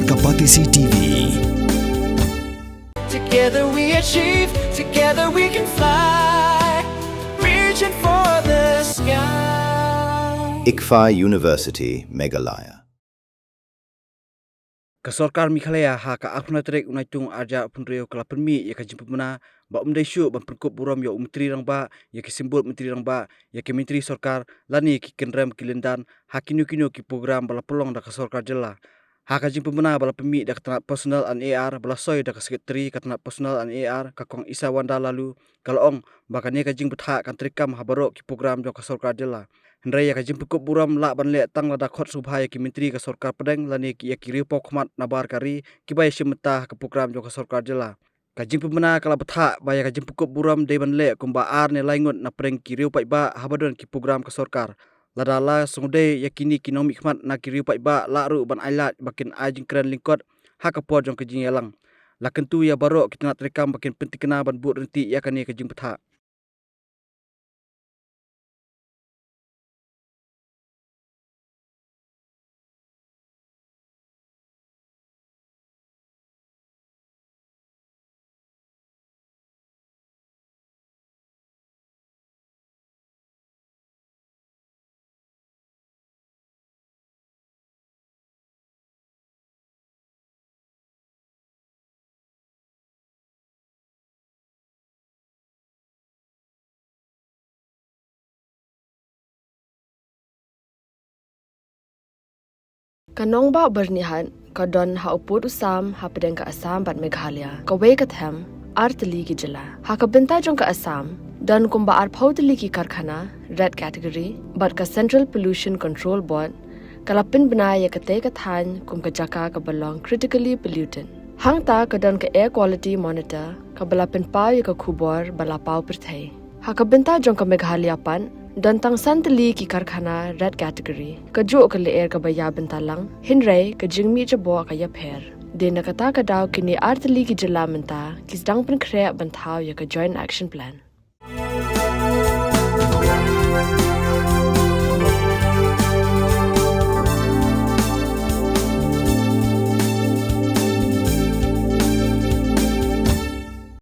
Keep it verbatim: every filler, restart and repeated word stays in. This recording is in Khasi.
Ka Batesi T V. Together we achieve, together we can fly, reaching for the sky. ICFAI University, Meghalaya. Ka sorkar Meghalaya ha ka arphew tarik u Naitung arhajar arphew hynriew ka la pynmih ïa ka jingpynbna ba ym dei shuh ban pynkup burom ïa u Myntri Rangbah, ïa ki symbol Myntri Rangbah, ïa ki Myntri Sorkar lane ki kynrem ki lyndan ha kino kino ki program ba la pynlong da ka sorkar jylla. Ha ka jingpynbna ba la pynmih da ka tnat Personnel and A R ba la soi da ka Secretary ka tnat Personnel and A R, ka Kong Isawanda Laloo, ka la ong ba kane ka jingbthah kan treikam ha baroh ki program jong ka sorkar jylla. Hynrei ïa ka jingpynkup burom lah ban leh tang lada khot sngewbha ïa ki myntri ka sorkar pdeng lane ki, ïa ki riewpawkhmat nabar ka ri kiba ïashim bynta ha ka program jong ka sorkar jylla. Ka jingpynbna ka la bthah ba ïa ka jingpynkup burom dei ban leh kumba ar ne lai ngut na pdeng ki riew paidbah haba don ki program ka sorkar. Lada la sngewdei ïa kine ki nongmihkhmat na ki riew paidbah lah ruh ban ailad ba kin ai jingkren lyngkot ha ka por jong ka jingïalang. La kyntu ïa baroh ki tnat treikam ba kin pyntikna ban bud ryntih ïa kane ka jingbthah. Ka nongbah Byrnihat ka don ha u pud u sam hapdeng ka Assam bad Meghalaya, kawei ka them ar tylli ki jylla. Ha ka bynta jong ka Assam, don kumba arphew tylli ki karkhana red category, bad ka Central Pollution Control Board ka la pynbna ïa katei ka thaiñ kum ka jaka kaba long critically polluted. Hangta ka don ka Air Quality Monitor kaba la pynpaw ïa ka khubor ba la paw pyrthei. Ha ka bynta jong ka Meghalaya pat, don tang san tylli ki karkhana red category, kajuh ka lyer kaba ïa bynta lang, hynrei ka jingmih jaboh ka ïapher. Dei na kata ka daw kine ar tylli ki jylla mynta ki sdang pynkhreh ban thaw ïa ka Joint Action Plan.